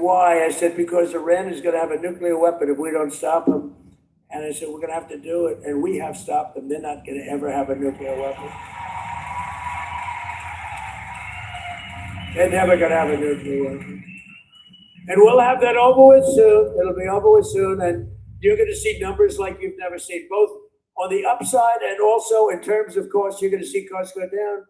Why? I said, because Iran is going to have a nuclear weapon if we don't stop them. And I said, we're going to have to do it. And we have stopped them. They're not going to ever have a nuclear weapon. They're never going to have a nuclear weapon. And we'll have that over with soon. It'll be over with soon. And you're going to see numbers like you've never seen, both on the upside and also in terms of costs, you're going to see costs go down.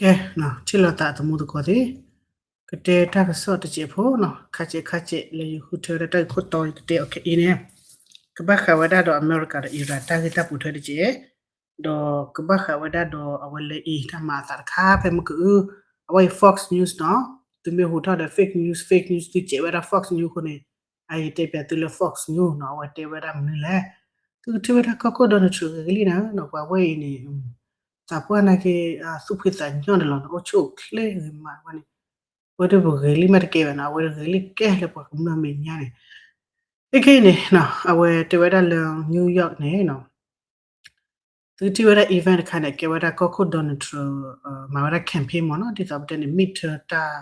ကဲ, ထံၣ်လိာ်သးသမူသကိးသ့ၣ်, ကတဲတၢ်ကစီၣ်တစဲးဖိနီၤ, ခါစဲးခါစဲးလၢယဃုထၢဝဲဒၣ်တၢ်ဂ့ၢ်ခိၣ်တီ ယကတဲအီၤခဲအံၤန့ၣ်, ကဘၣ်ဃးဝဲဒၣ်ဒီးအမဲရကၤဒီး Iran တၢ်ဂ့ၢ်တၢ်ပိာ်ထွဲတစဲး, ဒီးကဘၣ်ဃးဝဲဒၣ်ဒီးအဝဲလၢအံၤတၢ်မၤအသးတခါဖဲမုၢ်ကအု, အဝဲအံၤ Fox News နီၤ, သုမ့ၢ်ဟူးထီၣ်ဒီး fake news, fake news သုစဲးဝဲဒၣ် Fox News အဃိန့ၣ်, အအံၤတဲပျးသုလၢ Fox News နီၤ, အဝဲတဲဝဲဒၣ်မနုၤလဲၣ်, သုကထံၣ်ဝဲဒၣ်ကီၢ်ခိၣ် Donald Trump ဂ့ၤကလံၣ်နၤနီၤ, ပှၤဝဲအံၤန့ၣ် သးပှၢ်နာ်က့ သူၣ်ဖှံသးညီန့ၣ်လီၤ, အိၣ်ဆူၣ်အိၣ်ချ့ဂ့ၤမးဝဲန့ၣ်, အဝဲတဂ့ၤလံမးတကဲဘၣ်နီၤ, အဝဲတဂ့ၤလံကဲလၢပှၤကမျၢၢ်မဲာ်ညါန့ၣ်, ခဲအံၤန့ၣ် အဝဲတဲဝဲဒၣ်လၢ New York န့ၣ်နီၤ, သုထံၣ်ဝဲဒၣ် event တခါန့ၣ် ကဲဝဲဒၣ်ကီၢ်ခိၣ် Donald Trump မၤဝဲဒၣ် campaign မ့ၢ်နီၤ, ဒ်သိးပတဲန့ၣ် midterm တၢ်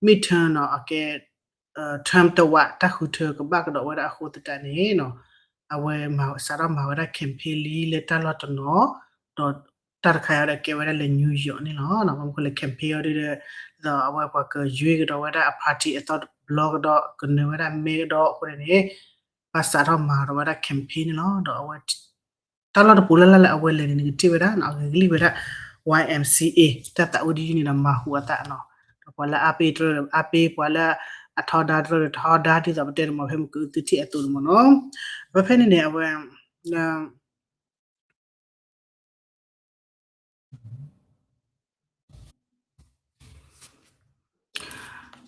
midterm နီၤ, အကဲ term တဝး တၢ်ဃုထၢကဘၣ်ကဒီးဝဲဒၣ်အဃိသတးန့ၣ်နီၤ, အဝဲစးထီၣ်မၤဝဲဒၣ် campaign လံလၢတၢ်လီၢ်တနီၤ, ဒီးတၢ်တခါအံၤဒီးကဲဝဲဒၣ်လၢ New York န့ၣ်လီၤ. ဘၣ်မနုၤအဃိလဲၣ် campaign အီၤဒီး ဒီးအဝဲပှၤကယွ့ကဒီးဝဲဒၣ်အ party အသီတဘျီကဒီး ကနၢၤဝဲဒၣ်မဲကဒီးအဃိန့ၣ်န့ၣ်, ဘၣ်စးထီၣ်မၤဒီးဝဲဒၣ် campaign န့ၣ်လီၤ. ဒီးအဝဲ တၢ်လီၢ်တပူၤလၢ်လၢ်လၢအဝဲလဲၤန့ၣ် နကထံၣ်ဝဲဒၣ်နီၤ, အဂ့ၤကလံၣ်ဝဲဒၣ် Y M C A တၢ်သးဝံၣ်ဒ်န့ၣ်ဒီး မၤဟူးအသးနီၤ, ဒီးပှၤလၢအါပ့ၤတရၢၣ်အါပ့ၤ, ပှၤလၢအထီဒါတရၢၣ်ဒီးထီဒါ ဒ်သိးပတဲန့ၣ်မ့ၢ် ဖဲမုၢ်ကအု သုထံၣ်အသိးန့ၣ်မ့ၢ်နီၤ, ဖဲဖဲန့ၣ်န့ၣ် အဝဲ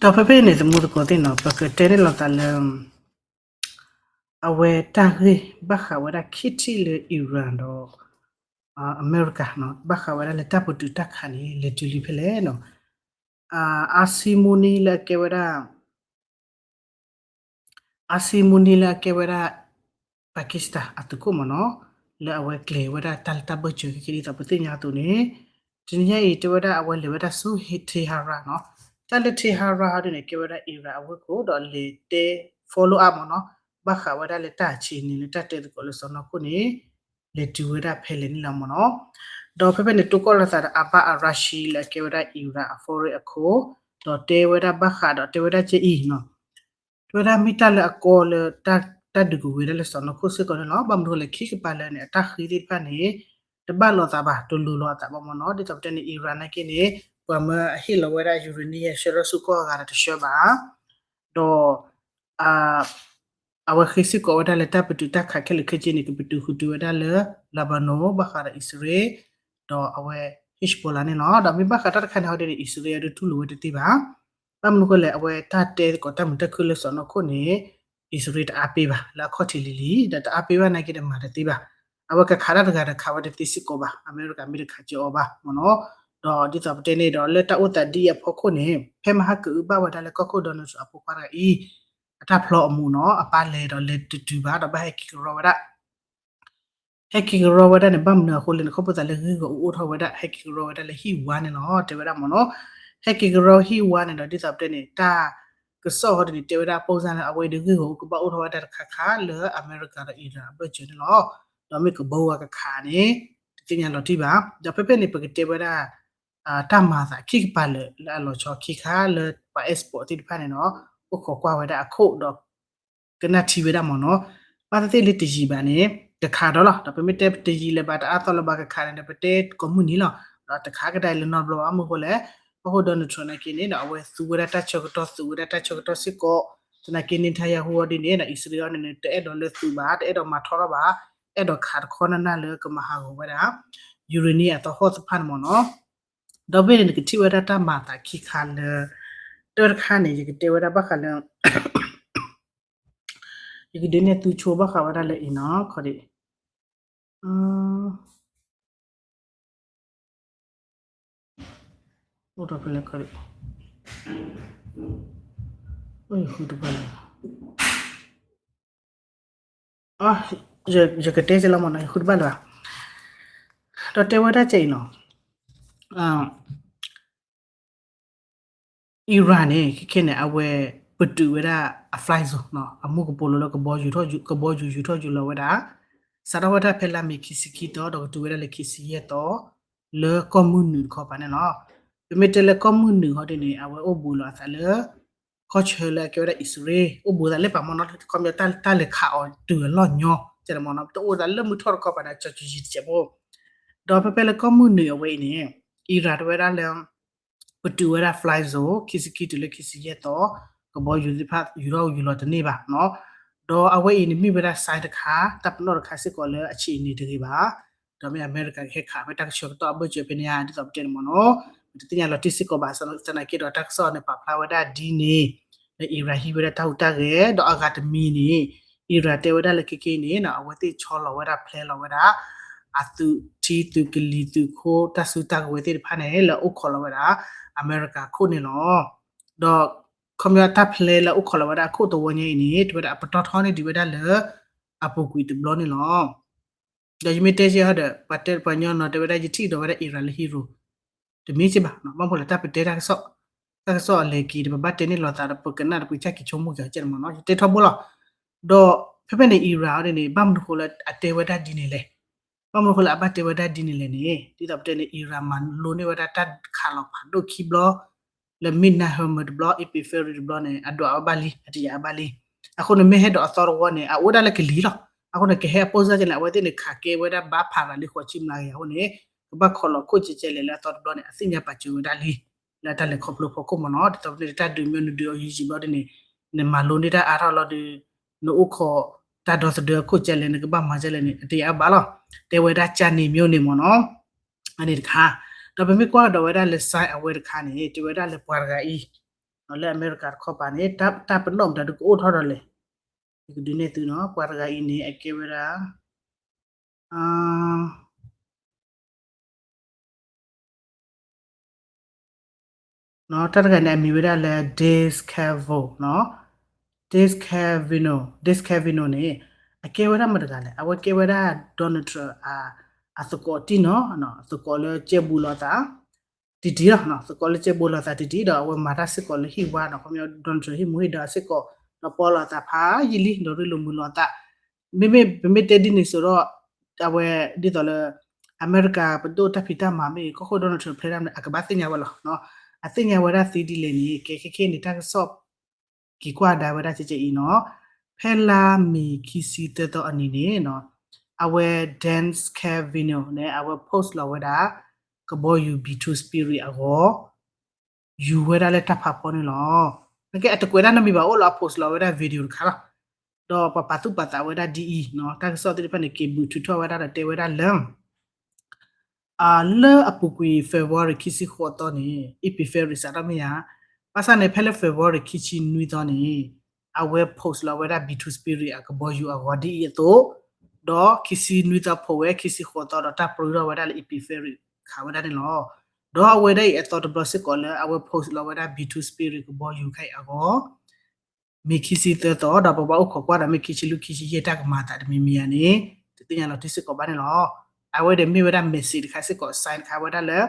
ဒီးဖဲဖဲန့ၣ် သမူသကိးသ့ၣ်နီၤ, ပကတဲန့ၣ်လိာ်သးလၢ အဝဲတၢ်ဂ့ၢ်ဘၣ်ဃးဝဲဒၣ်ခံထံၣ်လၢ Iran ဒီး အမဲရကၤနီၤ, ဘၣ်ဃးဝဲဒၣ်လၢတၢ်ပတုာ်တၢ်ခးန့ၣ် လဲၤတုၤလံဖဲလဲၣ်နီၤ, အါဆံမူနံလၢအကဲဝဲဒၣ် အါဆံမူနံလၢအကဲဝဲဒၣ် Pakistan အသုးခိၣ်မ့ၢ်နီၤ, လၢအဝဲကျဲၤဝဲဒၣ်တၢ်လၢတၢ်ဘၢၣ်စၢၤခဲကဲဒ်သိးပသ့ၣ်ညါအသိးန့ၣ်, တနံၤညါအံၤတဲဝဲဒၣ်အဝဲလဲၤဝဲဒၣ်ဆူ Tehran နီၤ, တၢ်လၢ Tehran ဟီဒ်န့ၣ် ကဲဝဲဒၣ် Iran အဝ့ၢ်ခိၣ် ဒီးလဲၤတဲ follow up မ့ၢ်နီၤ, ဘၣ်ဃးဝဲဒၣ်လၢတၢ်ဆံးန့ၣ် လၢတၢ်တဲသကိးလၢစီၢ်နီၤခိၣ်န့ၣ် လဲၤတုၤဝဲဒၣ်ဖဲလဲၣ်န့ၣ်လီၤမ့ၢ်နီၤ, ဒီးဖဲဖဲန့ၣ် တိၢ်ကီၢ်လိာ်သးဒီး Abbas Araghchi လၢအကဲဝဲဒၣ် Iran အ foreign အခိၣ်, ဒီးတဲဝဲဒၣ်ဘၣ်ဃးဒီးတဲဝဲဒၣ်ကဲအံၤနီၤ, တဲဝဲဒၣ်မ့ၢ်တၢ်လၢအကီလၢ တၢ်ဒုးကဝ့ၤဒၣ်လၢစီၢ်နီၤခိၣ်စ့ၢ်ကီးန့ၣ်လီၤ. ဘၣ်မနုၤလဲၣ် ခံကပၤလၢာ်န့ၣ် အတၢ်ဃ့သ့ၣ်တဖၣ်န့ၣ် တဘၣ်လိာ်သးဘၣ်, တလိၤလိာ်အသးဘၣ်မ့ၢ်နီၤ, ဒ်သိးပတဲန့ၣ် Iran နာ်က့န့ၣ် ပှၤမၢအဟ့ၣ်လီၤဝဲဒၣ် uranium ဆှၢထီၣ်ဆူကီၢ်အဂၤဒီးတဆှၢဘၣ်, ဒီး အဝဲဃ့စ့ၢ်ကီးဝဲဒၣ်လၢတၢ်ပတုာ်တၢ်ခးခဲလၢာ်ခဲဆ့န့ၣ် ကပတုာ်ဃုာ်တုာ်ဝဲဒၣ်လၢ Lebanon ဘၣ်ဃးဒီးအံၣ်စရ့လး ဒီးအဝဲ Hezbollah န့ၣ်လီၤ. ဒီးမ့ၢ်ဘၣ်ဃးတၢ်တခါန့ၣ်ဟီဒ်န့ၣ် အံၣ်စရ့လးဒုးတူၢ်လိာ်ဝဲတသ့ဘၣ်. ဘၣ်မနုၤအဃိလဲၣ် အဝဲတၢ်တဲသကိးတၢ်မုာ်တၢ်ခုၣ်လၢစီၢ်နီၤခိၣ်န့ၣ် အံၣ်စရ့လးတအါပ့ၤဘၣ် လၢအခီၣ်ထံးလံၤလံၤ ဒီးတအါပ့ၤဘၣ်နာ်က့ဒီးမၤတသ့ဘၣ်. အဝဲကခးတၢ်တဂၤဒီးခးဝဲတသ့စ့ၢ်ကီးဘၣ်, အမဲရကၤမ့ၢ်တခးက့ၤအီၤဘၣ်မ့ၢ်နီၤ. ဒီးဒ်သိးပတဲန့ၣ်ဒီး လၢတၢ်အိၣ်သးဒ်အံၤအဖီခိၣ်န့ၣ် ဖဲမဟါကအုဘၣ်ဝဲဒၣ်လၢကီၢ်ခိၣ် Donald Trump အဖိခွါတဂၤအံၤ အတၢ်ဖျီအမူးနီၤ, အပၢ်လဲၤဒီးလဲၤတတုၤဘၣ် ဒီးဘၣ်ဟဲက့ၤကရီဝဲဒၣ် ဟဲက့ၤကရီဝဲဒၣ်န့ၣ် ဘၣ်မနုၤအဃိလဲၣ်န့ၣ် ခီဖျိသးလၢဂ့ၢ်ဂီၢ်အူအိၣ်ထီၣ်ဝဲဒၣ် ဟဲက့ၤကရီဝဲဒၣ်လၢဟံၣ်ဝါန့ၣ်လီၤ တဲဝဲဒၣ်မ့ၢ်နီၤ. ဟဲက့ၤကရီဟံၣ်ဝါန့ၣ်ဒီး ဒ်သိးပတဲန့ၣ် တၢ်ကစီၣ်ဟီဒ်န့ၣ် တဲဝဲဒၣ် ပုံစံ လၢအဝဲအံၤဒီးဂ့ၢ်ဂီၢ်အူကဘၣ်အိၣ်ထီၣ်ဝဲဒၣ်တခါခါလၢအမဲရကၤဒီး Iran အဘၢၣ်စၢၤန့ၣ်လီၤ. ဒီးမ့ၢ်ကဘီဝဲကခးန့ၣ် တသ့ၣ်ညါလီၤတံၢ်ဘၣ်. ဒီးဖဲဖဲန့ၣ် ပကတဲဝဲဒၣ် တၢ်မၤအသးခံကပၤလၢာ်လၢအလီၤဆီခံခါလၢပှၤ expert သ့ၣ်တဖၣ်န့ၣ်နီၤ အိၣ်ခိးကွၢ်ဝဲဒၣ်အခိၣ်ဒီး ကနၣ်ထံဝဲဒၣ်မ့ၢ်နီၤ. ဘၣ်သ့ၣ်သ့ၣ်လၢတယံာ်ဘၣ်န့ၣ် ကခးဒီးလီၤ. ဒီးပမ့ၢ်တဲတယံာ်လၢၤဘၣ်တအါသီလၢၤဘၣ်ကခးန့ၣ်ဒီး ပတဲကိးမုၢ်နံၤလီၤ. ဒီးတခးကဒါအံၤလၢနီတဘျီဘၣ် မ့ၢ်အဃိလဲၣ် ကီၢ်ခိၣ် Donald Trump နာ်က့န့ၣ်ဒီး အဝဲသူဝဲဒၣ်တၢ်ဆၢကတီၢ် သုးဝဲဒၣ်တၢ်ဆၢကတီၢ်စ့ၢ်ကီး သနာ်က့ Netanyahu အီၤဒ်န့ၣ်ဒီး အံၣ်စရ့လးအီၤန့ၣ် တအဲၣ်ဒိးလၢသုးဘၣ် တအဲၣ်ဒိးမၤထီထီၣ်ဘၣ် အဲၣ်ဒိးခးတခီနၢ်နၢ်လၢကမၤဟးဂီၤဝဲဒၣ် uranium အသဟီၣ်သ့ၣ်တဖၣ်န့ၣ်မ့ၢ်နီၤ. ဒီးဖဲန့ၣ် နကထံၣ်ဝဲဒၣ်တၢ်မၤအသးခံခါလၢ တၢ်တခါန့ၣ် ယကတဲဝဲဒၣ်ဘၣ်ဃးလၢ ယကဒုးနဲၣ်သုဆိဘၣ်ဃးဝဲဒၣ်လၢအံၤနီၤ ခီဒံး အိၣ်ဒီးဖဲလဲၣ်ခီဒံး အိၣ်ယဃုတဘၣ်လၢၤ ယကတဲကလီၤမ့ၢ်နီၤ ယဃုတဘၣ်လၢၤဘၣ် ဒီးတဲဝဲဒၣ်ကဲအံၤနီၤ Iran န့ၣ် ခဲခဲန့ၣ် အဝဲပတုာ်ဝဲဒၣ်အ fly zone နီၤ အမူကပိာ်လိၤလၢကဘီယူၤထီၣ် ကဘီယူၤယူၤထီၣ်ယူၤလီၤဝဲဒၣ် စးထီၣ်ဝဲဒၣ်ဖဲလါမ့ၤခံဆံခံသီ ဒီးကတုၤဝဲဒၣ်လၢခံဆံယဲၢ်သီ လၢကီၢ်မုၢ်နုာ်တခီပၤန့ၣ်လီၤ. ပမ့ၢ်တဲလၢကီၢ်မုၢ်နုာ်ဟီဒ်န့ၣ် အဝဲအိၣ်ဘူးလီၤအသးလၢ ခီၣ်ဆၢလၢအကဲဝဲဒၣ်အံၣ်စရ့လး အိၣ်ဘူးသးလၢပာ်မီၢ်နီၤ ခီပညီတၢ်လဲၤခးအီၤတုၤအလီၢ်ညီ ကဲမ့ၢ်နီၤ တအိၣ်သးလၢမုၢ်ထီၣ်တခီပၤန့ၣ် ကၠီကယံၤတစဲးဖိ ဒီးဖဲဖဲလၢကီၢ်မုၢ်နုာ်အဝဲအံၤန့ၣ် Iran တဲဝဲဒၣ်လၢ ပတုာ်ဝဲဒၣ် fly zone ခံဆံခံတုၤလၢခံဆံယဲၢ်သီ ကဘီယူၤသ့ၣ်တဖၣ်ယူၤထီၣ်ယူၤလီၤတန့ၢ်ဘၣ်နီၤ ဒီးအဝဲအံၤန့ၣ်မ့ၢ်ဝဲဒၣ် sign တခါ တၢ်ပနီၣ်တခါစ့ၢ်ကီးလၢအဆံးအန့ၣ်တဂ့ၤဘၣ် ဒီးမ့ၢ်အမဲရကၤကဟဲခးဖဲတၢ်ကဆှၢကတီၢ်အဘၢၣ်စၢၤဖဲန့ၣ်ဧါ ဒ်သိးပတဲန့ၣ်မ့ၢ်နီၤ ပတသ့ၣ်ညါလီၤတံၢ်စ့ၢ်ကီးဘၣ် သနာ်က့ဒီးတၢ်ကစီၣ်န့ၣ်ပာ်ဖျါဝဲဒၣ်ဒ်န့ၣ် လၢ Iran ဟံးဝဲဒၣ်တၢ်ဟူးတၢ်ဂဲၤ ဒီးအဂၤတမံၤန့ၣ် Iran တဲဝဲဒၣ်လၢခဲခဲအံၤန့ၣ် အဝဲသ့ၣ်ဆီလီၤဝဲဒၣ်ဖျဲလီၤဝဲဒၣ် အသုးထံသုးကလံၤသုးခိ တၢ်စုတၢ်ကဝဲၤသ့ၣ်တဖၣ်န့ၣ် လၢအအိၣ်ခိးလီၤဝဲဒၣ် အမဲရကၤခိၣ်န့ၣ်လီၤ. ဒီး ခီပညီတၢ်ဖျဲလၢအအိၣ်ခိးလီၤဝဲဒၣ်အခိၣ်သဝီညါအံၤန့ၣ် တဲဝဲဒၣ်အပတီၢ်ထီန့ၢ်ဒံးဝဲဒၣ်လၢ အပူၤကွံာ်တဘျီန့ၣ်လီၤ. ဒီးယမ့ၢ်တဲကဲဟီဒီး ပှၤတဲပှၤညီနီၤတဲဝဲဒၣ် ယထံၣ်ဒီးဝဲဒၣ် Iran လၢ hero တမ့ၢ်ကဲဘၣ်နီၤ ဘၣ်မနုၤလၢတၢ်ပတဲတၢ်ကစီၣ် တၢ်ကစီၣ်အလဲၤက့ၤဒီး ပဘၣ်တဲန့ၢ်လိာ်သးဒီး ပကနၣ်ဒီးပကစၢ်က့ၤဆိကမိၣ်ကဲကဲမ့ၢ်နီၤ ယတဲထီဘိလီၤ. ဒီးဖဲဖဲန့ၣ် Iran အီၤဒ်န့ၣ် ဘၣ်မနုၤဃိလၢအတဲဝဲဒၣ်ဒ်န့ၣ်လဲၣ်. ဘၣ်မနုၤဃိလၢအဘၣ်တဲဝဲဒၣ်ဒ်န့ၣ်လဲၣ်န့ၣ် ဒ်သိးပတဲန့ၣ် Iran မၤလိန့ၢ်ဝဲဒၣ်တၢ်ခးလီၤဖးဒိၣ်ခံဘျီ လၢ Midnight Hammer တဘျီ April Fury တဘျီန့ၣ် အဒွးအီၤဘၣ်လံ အတယာ်အီၤဘၣ်လံ. အဃိန့ၣ်မ့ၢ်ဟဲဒိးအသီတဝီန့ၣ် အအိၣ်ဒၣ်လၢကလံၤလီၤ. အဃိန့ၣ် ကဟဲအပိၢ်စၢ် ကဲန့ၣ် အဝဲသ့ၣ်န့ၣ် ခးကဲဝဲဒၣ်ဘါဖးရၤလံ ဃိးဆံမျးကယၤအဃိန့ၣ် ကဘၣ်ခိးလီၤခိၣ်ကဲကဲလဲၣ်လၢအသီတဘျီန့ၣ် အသ့ၣ်ညါပာ်စၢၤဝဲဒၣ်လံ လၢတၢ်လဲၤခီဖျိဖီခိၣ်မ့ၢ်နီၤ ဒ်သိးပတဲန့ၣ် တၢ်ဒုးမ့ၢ်နဒုးအီၤယံာ်ယံာ်ဘျီဒ်န့ၣ် နမၤလိန့ၢ်တၢ်အါထီၣ်လီၤဒီး နအိၣ်ခိးတၢ်ဒီသဒၢအခိၣ်ကဲလဲၣ် နကဘၣ်မၤကဲလဲၣ်န့ၣ် အတယာ်အီၤဘၣ်လီၤ. တဲဝဲဒၣ်ကန့ၣ်မ့ၢ်န့ၣ်မ့ၢ်နီၤ အန့ၣ်တခါ ဒီးပမ့ၢ်ကွၢ်ဒီးဝဲဒၣ်လၢ sign အဝဲတခါန့ၣ် တဲဝဲဒၣ်လၢပှၤတဂၤအံၤ လၢအမဲရကၤတခီပၤန့ၣ် တၢ်ပနီၣ်မတၤဒုးကအိၣ်ထီၣ်ဒီးလဲၣ် ယကဒုးနဲၣ်သုနီၤ ပှၤတဂၤအံၤန့ၣ် အကဲဝဲဒၣ် တၢ်တဂၤန့ၣ် အမံၤဝဲဒၣ်လၢ Dave Scavino နီၤ Dave Scavino Dave Scavino န့ၣ် အကဲဝဲဒၣ်မတၤတဂၤလဲၣ် အဝဲကဲဝဲဒၣ် Donald Trump အသကိးတံၢ်နီၤ သကိးလၢကဲဘူးလိာ်သး တံၢ်တံၢ်လီၤ သကိးလၢကဲဘူးလိာ်သးတံၢ်တံၢ်ဒီး အဝဲမၤတၢ်စ့ၢ်ကီးလၢဟံၣ်ဝါဒီး ခီပညီ Donald Trump ဟံၣ်မူဟံၣ်ဒီးစ့ၢ်ကီး ဒီးပီလိာ်သးဖးယံာ်လံ ဒီးရ့လိာ်မုာ်လိာ်သး မ့မ့ၢ် ပမ့ၢ်တဲဒ်န့ၣ်စိဒီး အဝဲဒ်သိးလၢ အမဲရကၤပဒိၣ်တၢ်ဖံးတၢ်မၤမ့ၢ်ဂ့ၤ ကီၢ်ခိၣ် Donald Trump ဖျဲဒၣ်မ့ၢ် အကဘၣ်သ့ၣ်ညါဝဲလီၤ. အသ့ၣ်ညါဝဲဒၣ်သ့ဒ်လဲၣ်န့ၣ် ကဲခဲခဲန့ၣ် တၢ်ကစီၣ် က့ၤကွၢ်ဒါဝဲဒၣ်ကဲကဲအံၤနီၤ ဖဲလါမ့ၤခံဆံသၢသီအနံၤန့ၣ် အဝဲ Dave Scavino န့ၣ် အဝဲ post လီၤဝဲဒၣ် ကဘီယူၤ B two Spirit အဂီၢ် ယူၤဝဲဒၣ်လၢတၢ်ဖးဖီန့ၣ်လီၤ. နကဲအတကွဲးတၢ်နီတမံၤဘၣ် အိၣ်လီၤအ post လီၤဝဲဒၣ် video တခါလီၤ. ဒီးပှၤပာ်သူၣ်ပာ်သးဝဲဒၣ်ဒ်အံၤနီၤ တၢ်ကစီၣ်သ့ၣ်တဖၣ်န့ၣ် က့ၤဘူးထုးထီၣ်ဝဲဒၣ်ဒီးတဲဝဲဒၣ်လၢ လၢအပူၤကွံာ် February ခံဆံဃိးသီန့ၣ် April Fury စးထီၣ်မ့ၢ်ဧါ. ဘၣ်ဆၣ်န့ၣ် ဖဲလၢ February ခံဆံနွံသီန့ၣ် အဝဲ post လီၤဝဲဒၣ် B two Spirit အကဘီယူၤအဂီၤဒ်အံၤအသိး, ဒီးခံဆံနွံသီဖိးဝဲ ခံဆံဃိးသီဒီးတၢ်ပြၢထီၣ်ဝဲဒၣ်လၢ April Fury ခးဝဲဒၣ်န့ၣ်လီၤ. ဒီးအဝဲဒၣ်အံၤအသီတဘျီစ့ၢ်ကီးလၢအဝဲ post လီၤဝဲဒၣ် B two Spirit ကဘီယူၤခါအံၤအဂီၢ် မ့ၢ်ခံဆံသၢသီ ဒီးပဘၣ်အိၣ်ခိးကွၢ်ဒီးမ့ၢ်ခံဆံလွံၢ် ခံဆံယဲၢ် တၢ်ကမၤအသးတမံၤမံၤဧါန့ၣ် တသ့ၣ်ညါလီၤတံၢ်စ့ၢ်ကီးဘၣ်န့ၣ်လီၤ. အဝဲဒီးမ့ၢ်ဝဲဒၣ် message တခါစ့ၢ်ကီး sign တခါဝဲဒၣ်လၢ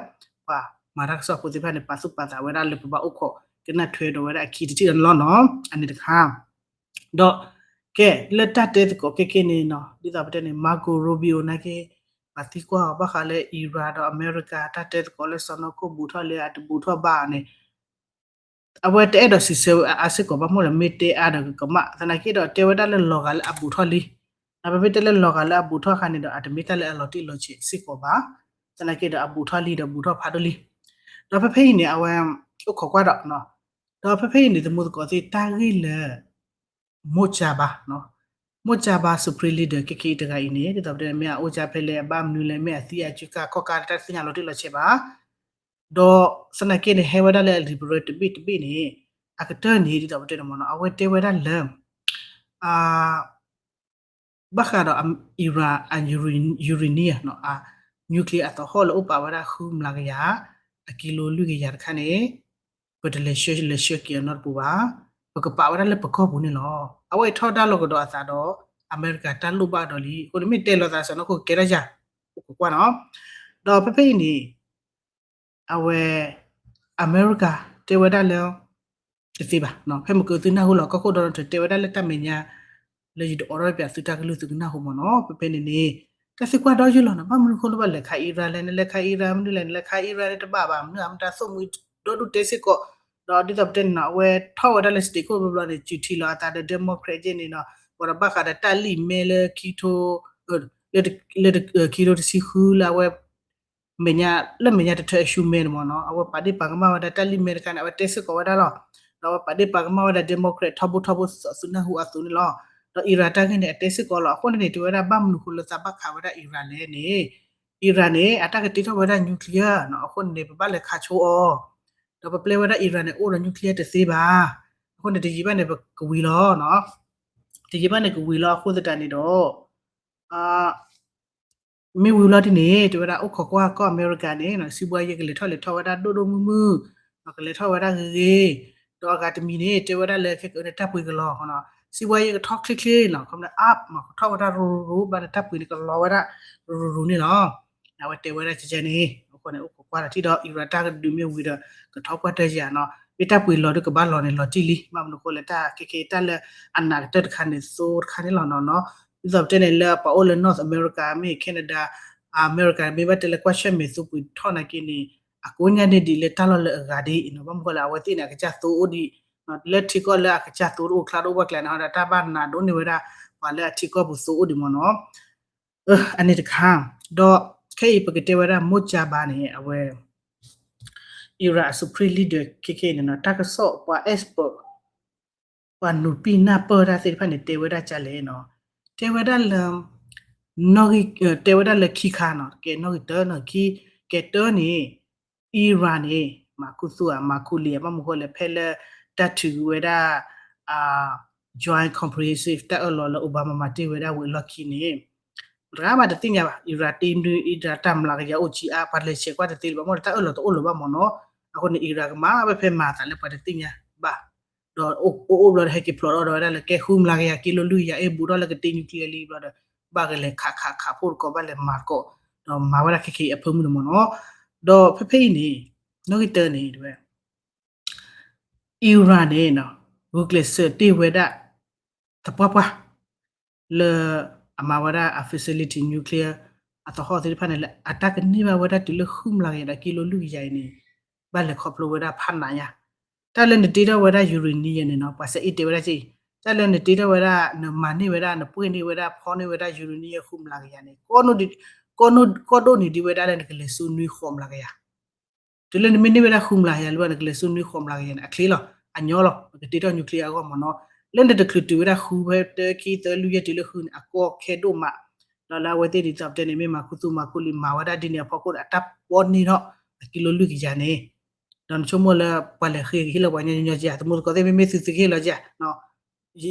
ပှၤမၤတၢ်ကစီၣ်ဖိသ့ၣ်တဖၣ်န့ၣ် ပာ်သူၣ်ပာ်သးဝဲဒၣ်လၢပဘၣ်အိၣ်ခိး ကနၣ်ထွဲဒီးဝဲဒၣ်အခံတထံၣ်လီၤန့ၣ်လီၤ. အန့ၣ်တခါ ဒီး ကဲ လၢတၢ်တဲသကိးခဲခဲန့ၣ်နီၤ ဒ်သိးပတဲန့ၣ် Marco Rubio နာ်က့ ပှၤသံကွၢ်အီၤဘၣ်ဃးလၢ Iran ဒီးအမဲရကၤ တၢ်တဲသကိးလၢစီၢ်နီၤခိၣ်ဘူးထီၣ်လံ အတဘူးထီၣ်ဘၣ်န့ၣ် အဝဲတအဲၣ်ဒိးစံးဆၢအါစ့ၢ်ကီးဘၣ် မ့ၢ်လၢမ့ၢ်တဲအါဒီးကကမၣ် သနာ်က့ဒီးတဲဝဲဒၣ်လၢလီၤဂာ်လၢအဘူးထီၣ်လံ. ဒီးပမ့ၢ်တဲလၢလီၤဂာ်လၢအဘူးထီၣ်အခါန့ၣ်ဒီး အတမ့ၢ်တၢ်လၢအလီၤတံၢ်လီၤဆဲးစ့ၢ်ကီးဘၣ်. သနာ်က့ဒီးအဘူးထီၣ်လံဒီးဘူးထီၣ်ဖးဒိၣ်လံ. ဒီးဖဲဖဲအံၤန့ၣ် အဝဲ အိၣ်ခိးကွၢ်ဒီး ဒီးဖဲဖဲအံၤန့ၣ် သမူသကိးသ့ၣ်တၢ်ဂ့ၢ်လၢ မိၢ်ကၠါဘါ မိၢ်ကၠါဘါ Supreme Leader ခဲခဲအံၤတဂၤအံၤန့ၣ် ဒ်သိးပတဲမ့ၢ်အအိၣ်ကၠါဖဲလဲၣ် အဘၣ်မနုၤလဲၣ် မ့ၢ်အသံအစုကၢ်ခီၣ်ကၢ် တၢ်တသ့ၣ်ညါလီၤတံၢ်လီၤဆဲးဘၣ်. ဒီးသနာ်က့န့ၣ် ဟဲဝဲဒၣ်လၢအ liberal တဘ့ၣ်တဘ့ၣ်န့ၣ် အကတၢၢ်န့ၣ် ဒ်သိးပတဲန့ၣ်မ့ၢ်နီၤ အဝဲတဲဝဲဒၣ်လၢ ဘၣ်ဃးဒီး Iran အ uranium နီၤ အ nuclear အသဟီၣ်လၢအိၣ်ပာ်ဝဲဒၣ်ဃုမျးကယၤ အကံလိလွံၢ်ကယၤတခါန့ၣ် ပတလဲၤဆှၢလဲၤဆှၢက့ၤအီၤနီတပူၤဘၣ်. ပကပာ်ဝဲဒၣ်လၢပကီၢ်ပူၤန့ၣ်လီၤ. အဝဲအံၤထီဒါလီၤကဒီးအသးဒီး အမဲရကၤတၢ်လိၣ်ဘၣ်ကဒီးလံ. အဃိန့ၣ်မ့ၢ်တဲလီၤသးစၢ်နီၢ်ခိကဲထီၣ်ယၤ အိၣ်ခိးကွၢ်နီၤ. ဒီးဖဲဖဲအံၤန့ၣ် အဝဲ အမဲရကၤတဲဝဲဒၣ်လၢ တသ့ဘၣ်. ဖဲမုၢ်ကၢသုနၢ်ဟူလီၤ ကီၢ်ခိၣ် Donald Trump တဲဝဲဒၣ်လၢတၢ်မဲာ်ညါ လၢယတအိးထီၣ်ပၠးသုတၢ်ကလုၢ်သုကနၢ်ဟူမ့ၢ်နီၤ. ဖဲဖဲန့ၣ်န့ၣ် တၢ်သံကွၢ်ဒီးယုၢ်လီၤနီၤ ဘၣ်မနုၤအဃိလၢဘၣ်လဲၤခး Iran လဲၣ် နလဲၤခး Iran မနုၤလဲၣ် နလဲၤခး Iran န့ၣ်တဘၣ်ဘၣ် မနုၤအမတၤသိၣ်မှံဒီဒူၣ်တဲစ့ၢ်ကီး. ဒီးဒ်သိးပတဲန့ၣ်နီၤ အဝဲထီၣ်ဝဲဒၣ်လၢ stage ခိၣ်ဘျီဘျီန့ၣ် စုထံၣ်လီၤအသးဒီး Democrat က့န့ၣ်နီၤ ပှၤဒီးဘၣ်ဃးဒီးတၢ်လံၣ်မဲလၢခံထိ လၢခံထိတဆံဃုလၢအဝဲ မဲာ်ညါ လၢမဲာ်ညါတထၢ issue မဲန့ၣ်မ့ၢ်နီၤ အဝဲပာ်ဒ့ၣ်ပာ်ကမၣ်ဝဲဒၣ်တၢ်လံၣ်မဲတခါန့ၣ် အဝဲတဲစ့ၢ်ကီးဝဲဒၣ်လီၤ. ဒီးအဝဲပာ်ဒ့ၣ်ပာ်ကမၣ်ဝဲဒၣ် Democrat ထီဘိထီဘိသုနၢ်ဟူအသိးန့ၣ်လီၤ. ဒီး Iran တၢ်ဂ့ၢ်န့ၣ် အတဲစ့ၢ်ကီးလီၤ. အဃိန့ၣ်န့ၣ် တဲဝဲဒၣ်ဘၣ်မနုၤအဃိလၢသးဘၣ်ခးဝဲဒၣ် Iran လဲၣ်န့ၣ် Iran န့ၣ် အတၢ်ကတ့ထီၣ်ဝဲဒၣ် nuclear နီၤ အဃိန့ၣ်န့ၣ် ပဘၣ်လဲၤခးဆိအီၤ ဒီးပပျဲဝဲဒၣ် Iran န့ၣ် အိၣ်ဒီး nuclear တသ့ဘၣ်. အဃိန့ၣ် တယံာ်ဘၣ်န့ၣ် ပကဝံၤလီၤနီၤ. တယံာ်ဘၣ်န့ၣ် ကဝံၤလီၤအဃိသတးန့ၣ်ဒီး မ့ၢ်ဝံၤလီၤဒ်န့ၣ် တဲဝဲဒၣ်အိၣ်ခိးကွၢ်ကီၢ်အမဲရကၤန့ၣ် စံးဘှါယဲကလဲၤထီၣ်လဲၤထီၣ်ဝဲဒၣ်ဒိၣ်ဒိၣ်မုၢ်မုၢ် ကလဲၤထီၣ်ဝဲဒၣ်ဂ့ၤဂ့ၤ ဒီးအဂၤတမံၤန့ၣ် တဲဝဲဒၣ်လၢခဲကန့ၣ်တၢ်ပှ့ၤကလီၤ စံးဘှါယဲကထီၣ်ချ့ချ့နီၤ ခီမ့ၢ်အါမး ကထီၣ်ဝဲဒၣ်ရိၤရိၤရိၤ ဘၣ်ဒီးတၢ်ပှ့ၤန့ၣ်ကလီၤဝဲဒၣ်ရိၤရိၤရိၤန့ၣ်လီၤ. အဝဲတဲဝဲဒၣ်ကဲကဲန့ၣ် အဃိန့ၣ် အိၣ်ခိးကွၢ်ဒီးထံၣ်ဒီး Iran တၢ်ကဒုးမ့ၢ်ဝံၤဒီး ကထီၣ်ပှၢ်တၢၢ်ယၤနီၤ မ့ၢ်တၢ်ပှ့ၤလီၤဒီးကဘၣ်လီၤန့ၣ် လီၤတံၢ်လံ ဘၣ်မနုၤအဃိလဲၣ် တၢ်ခဲခဲတၢ်လၢအနးကတၢၢ်တခါန့ၣ် သိတခါန့ၣ်လီၤနီၤနီၤ ဒ်သိးပတဲန့ၣ်လၢပှၤအိၣ်လၢ North America မ့ၢ် Canada America မ့ၢ်ဘၣ်တဲလၢကွၢ်ဆၢၣ်မဲာ်သိပှ့ၤထီၣ်နာ်က့န့ၣ် အကိးညါန့ၢ်ဒံးလၢတၢ်လီၢ်လၢအဂၤဒ်အံၤနီၤ ဘၣ်မနုၤအဃိလဲၣ် အဝဲသ့ၣ်န့ၣ် အကစၢ်သိအိၣ်ဒံး လၢထံကီၢ်လၢအကစၢ်သိတအိၣ်ချါတအိၣ်ဘၣ်ကျါန့ၣ် ဟီဒီးတၢ်ဘၣ်နးဒိၣ်န့ၢ်ဝဲဒၣ် ပှၤလၢအထံကီၢ်ပူၤသိအိၣ်ဒံးမ့ၢ်နီၤ အန့ၣ်တခါ ဒီးခဲအံၤပကတဲဝဲဒၣ် မိၢ်ကၠါဘါန့ၣ် အဝဲ Iran အ Supreme Leader ခဲခဲအံၤန့ၣ်နီၤ တၢ်ကစီၣ်ပှၤ expert ပှၤနုာ်ပံၢ်နၢ်ပၢၢ်တၢ်သ့ၣ်တဖၣ်န့ၣ် တဲဝဲဒၣ်ကၠါလဲၣ်နီၤ တဲဝဲဒၣ်လၢ နီၣ်ဂံၢ် တဲဝဲဒၣ်လၢခံခါနီၤ ကဲနီၣ်ဂံၢ်တၢ နီၣ်ဂံၢ်ခံ ကဲတၢန့ၣ် Iran န့ၣ် မၤခူသူၣ်ဧါ မၤခူလံဧါ ဘၣ်မနုၤအဃိလဲၣ် ဖဲလၢတၢ်ထုးကွံာ်ဝဲဒၣ် Joint Comprehensive တၢ်အၢၣ်လီၤလၢ Obama မၤတ့ၢ်ဝဲဒၣ်ဝံၤအလီၢ်ခံန့ၣ် တဂၤမးတသ့ၣ်ညါဘၣ် Iran တ့နွံ Iran တၢ်မျးကယၤအိၣ်ကံအါ ပှၤလဲၤဆဲးကွၢ်တသ့လၢၤဘၣ် မ့ၢ်လၢတၢ်အၢၣ်လီၤတအိၣ်လၢၤဘၣ်မ့ၢ်နီၤ အဃိန့ၣ် Iran ကမၤဝဲဖဲမၤအသးလၢပှၤတသ့ၣ်ညါဘၣ် ဒီးအိၣ်အိၣ်ဘျီဒီး ဟဲက့ၤဖျိးထီၣ်ဒီးဝဲဒၣ်လၢကဲဃုမျးကယၤကံလိလွံၢ်ကယၤ အဲၣ်ဘူးထီၣ်လၢကတ့ nuclear လံဘျီဒီး ဘၣ်ကလဲၤခးခးခးဖှိၣ်တကိး ဘၣ်လဲၤမၤတကိး ဒီးမၤဝဲဒၣ်ခဲခဲအံၤအဖၢမုၢ်န့ၣ်မ့ၢ်နီၤ ဒီးဖဲဖဲအံၤန့ၣ် နီၣ်ဂံၢ်တၢန့ၣ် တဲဝဲ Iran န့ၣ် ဂုာ်ကျဲးစၢးတ့ၢ်ဝဲဒၣ် သပှၢ်ပှၢ် လၢအမၤဝဲဒၣ်အ facility nuclear အသဟီၣ်သ့ၣ်တဖၣ်န့ၣ်လၢ အတၢ်ကန့ၢ်ဘၣ်ဝဲဒၣ်တုၤလၢဃုမျးကယၤဒီးကံလိလွံၢ်ကယၤအံၤန့ၣ် ဘၣ်လဲၤခီဖျိဝဲဒၣ်ဖးနးညါ တၢ်လၢနတ့ထီၣ်ဝဲဒၣ် uranium န့ၣ်နီၤ ပှၤစဲအ့ၣ်တဲဝဲဒၣ်ကဲအံၤ တၢ်လၢနတ့ထီၣ်ဝဲဒၣ် နမၤန့ၢ်ဝဲဒၣ် နပှ့ၤန့ၢ်ဝဲဒၣ် ဖီန့ၢ်ဝဲဒၣ် uranium ဃုမျးကယၤန့ၣ် ကီဒိၣ်န့ၢ်ဒံးဝဲဒၣ်လၢနကလဲၤဆူနွံဃိးမျးကယၤ တုၤလၢနမ့ၢ်န့ၢ်ဝဲဒၣ်ဃုမျးကယၤလၢနကလဲၤဆူနွံဃိးမျးကယၤန့ၣ် အချ့လီၤ အညီလီၤ ပကတ့ထီၣ် nuclear အဂီၢ်မ့ၢ်နီၤ လၢနတချုးတုၤဝဲဒၣ်ဃုဖဲတၢခံသၢလွံၢ်ယဲၢ်တုၤလၢဃုန့ၣ် အကီခဲဒိၣ်မး ဒီးလၢအဝဲသ့ၣ်ဒ်သိးပတဲန့ၣ် မ့ၢ်မၤခူသူၣ်မၤခူလံ မၤဝဲဒၣ်ဒ်န့ၣ်အဖီခိၣ်ဒီး အတၢ်ပီန့ၢ်ထီၣ်အကံလိလွံၢ်ကယၤန့ၣ် ဒီးနဆိကမိၣ်လၢပှၤလဲၤဃ့ကဟ့ၣ်လီၤပှၤညီညီကဲ သမူသကိးသ့ၣ်မ့မ့ၢ်သုသုကဟ့ၣ်လီၤကဲ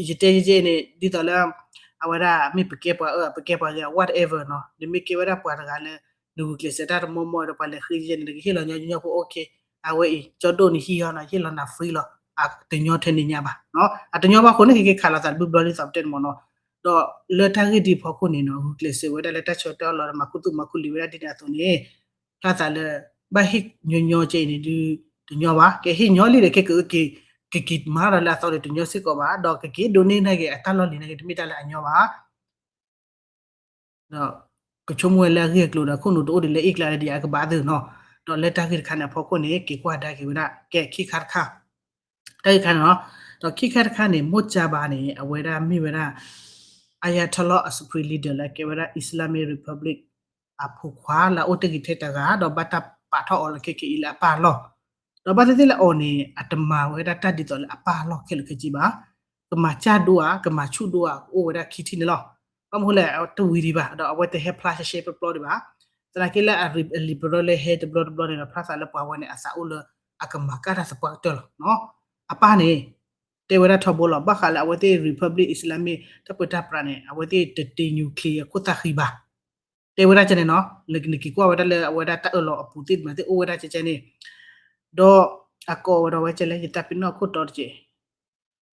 ယတဲယဲၢ်န့ၣ် ဒ်သိးလၢ အဝဲဒၣ်မ့ၢ်ပကဲပှၤအၢ ပကဲပှၤဂၤ whatever နီၤ နမ့ၢ်ကဲဝဲဒၣ်ပှၤတဂၤလၢ နဂုာ်ကျဲးစၢးတၢ်တမီမီဒီး ပှၤလဲၤဃ့ယဲၢ်န့ၣ် နကဟ့ၣ်လီၤညီညီဖိ okay အဝဲအံၤ ကၠီဒိၣ်န့ၣ်ဟံးဟီနီၤ ဟ့ၣ်လီၤနၤ free လီၤ အတညီထဲန့ၣ်ညါဘၣ် အတညီဘၣ်အဃိန့ၣ် ကက့ၤခးလိာ်သးတဘျီဘျီဒ်သိးပတဲန့ၣ်မ့ၢ်နီၤ ဒီးလၢတၢ်ဂ့ၢ်ဒ်အဖီခိၣ်န့ၣ်နီၤ ဂုာ်ကျဲးစၢးဝဲဒၣ်လၢတၢ်ဆၢတၢ်လီၤဒီး မၤခူသူၣ်မၤခူလံဝဲဒၣ်ဒ်န့ၣ်အသိးန့ၣ် ဖျါသးလၢ ဘၣ်ဟ့ၣ်ညီညီကဲအံၤန့ၣ်ဒုး တညီဘၣ် ကဟ့ၣ်ညီလံဒီး ကဲကက့ၤ ကက့ၤမၤဒီးလၢအသီဒီးတညီစ့ၢ်ကီးဘၣ် ဒီးကက့ၤဒိးန့ၢ်နာ်က့ၤအတၢ်လီၢ်လံၤနာ်က့ၤ တမ့ၢ်တၢ်လၢအညီဘၣ် ဒီးကဆိကမိၣ်ဝဲလၢအဂ့ၢ်အကျိၤဒီး ခိၣ်နူာ်တအိၣ်ဒံးလၢအ့ၣ်ကျါလၢဒ်အကဘၣ်သ့ၣ်နီၤ ဒီးလၢတၢ်ဂ့ၢ်တခါန့ၣ်အဖီခိၣ်န့ၣ် က့ၤကွၢ်ဒါက့ၤဝဲဒၣ် ကဲခံခါတခါ တၢ်ဂ့ၢ်တခါန့ၣ်နီၤ ဒီးခံခါတခါန့ၣ် မိၢ်ကၠါဘါန့ၣ် အဝဲဒၣ်မ့ၢ်ဝဲဒၣ် Ayatollah အ Supreme Leader လၢကဲဝဲဒၣ် Islamic Republic အဖိခွါလၢအအိၣ်တ့ၢ်ဂံၢ်ထဲတဂၤ ဒီးဘၣ်တၢ်ပာ်ထီၣ်အီၤလၢခဲခဲအံၤလၢအပၢ်အလီၢ် ဒီးဘၣ်သ့ၣ်သ့ၣ်လၢအီၤန့ၣ် အတမၤဝဲဒၣ်တၢ်ဒ်သိးလၢအပၢ်အလီၢ်ခဲလၢာ်ခဲဆ့ဘၣ် ကမၤစၢ်ဒိၣ်ဧါ ကမၤဆူၣ်ဒိၣ်ဧါ ကအိၣ်ဝဲဒၣ်ခံထံၣ်န့ၣ်လီၤ ဘၣ်မနုၤလဲၣ် တဝံၤဒံးဘၣ် ဒီးအဝဲတဟဲဖျါရှဲရှဲပျီပျီဒံးဘၣ် သနာ်က့လၢအ liberal လၢဟဲတဘျီတဘျီန့ၣ်ဒီး ဖျါသးလၢပှၤဝဲန့ၣ် အသးအိၣ်လၢအကမၤကၣ်တၢ်သပှၢ်ကတၢၢ်လီၤ. အပၢ်န့ၣ် တဲဝဲဒၣ်ထီဘိလီၤ. ဘၣ်ဃးလၢအဝဲသ့ၣ် Republic Islamic တၢ်ပၢတၢ်ပြးန့ၣ် အဝဲသ့ၣ်တတ့ nuclear ခိၣ်သၣ်ဃံဘၣ် တဲဝဲဒၣ်ကဲန့ၣ်နီၤ. နက့ၤကွၢ်ဝဲဒၣ်လၢအဝဲဒၣ်တၢ်အၢၣ်လီၤအပူၤသ့ၣ်တဖၣ်သ့ၣ်အိၣ်ဝဲဒၣ်ကဲကဲန့ၣ်, ဒီးအကိးဝဲဒီးဝဲကဲလၢ ယသးပ့ၤနီၣ်ခိၣ်တီတက့ၢ်.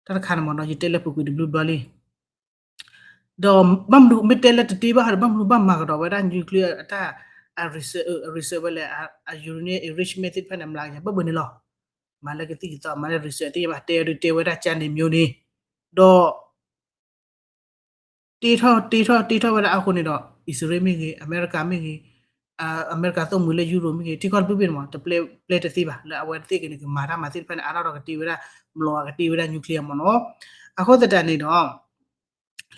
တၢ်တခါန့ၣ်မ့ၢ်နီၤ ယတဲလၢပူၤကွံာ်တဘျုးဘျီလံ ဒီးဘၣ်မနုၤမ့ၢ်တဲလၢတတ့ဘၣ်ဒီး ဘၣ်မနုၤဘၣ်မၤကဒီးဝဲဒၣ် nuclear အတၢ် အ research အ research ဝဲလဲၣ် အ uranium enrichment သ့ၣ်တဖၣ်န့ၣ် မၤကဘၣ်ဘၣ်န့ၣ်လီၤ. မၤလၢကသံၣ်ကသီ မၤလၢ research သ့ၣ်ညါဘၣ် တဲအီၤဒုးတဲဝဲဒၣ်ကန့ၣ်မျိုးန့ၣ်, ဒီး တ့ထီၣ်တ့ထီၣ်တ့ထီၣ်ဝဲဒၣ်အဃိန့ၣ်ဒီး အံၣ်စရ့လးမ့ၢ်ဂ့ၤ အမဲရကၤမ့ၢ်ဂ့ၤ အမဲရကၤသိၣ်မှံၤလၢယူရိၤမ့ၢ်ဂ့ၤ ထံကီၢ်တဘျုးဘ့ၣ်န့ၣ်မ့ၢ် တပျဲပျဲတသ့ဘၣ် လၢအဝဲသ့ၣ်ကန့ၣ် ကမၤတၢ်မၤသ့ၣ်တဖၣ်န့ၣ် အါထီၣ်ဒီးကတ့ဝဲဒၣ် မျိာ်အကတ့ဝဲဒၣ် nuclear မ့ၢ်နီၤ. အဃိသတးန့ၣ်ဒီး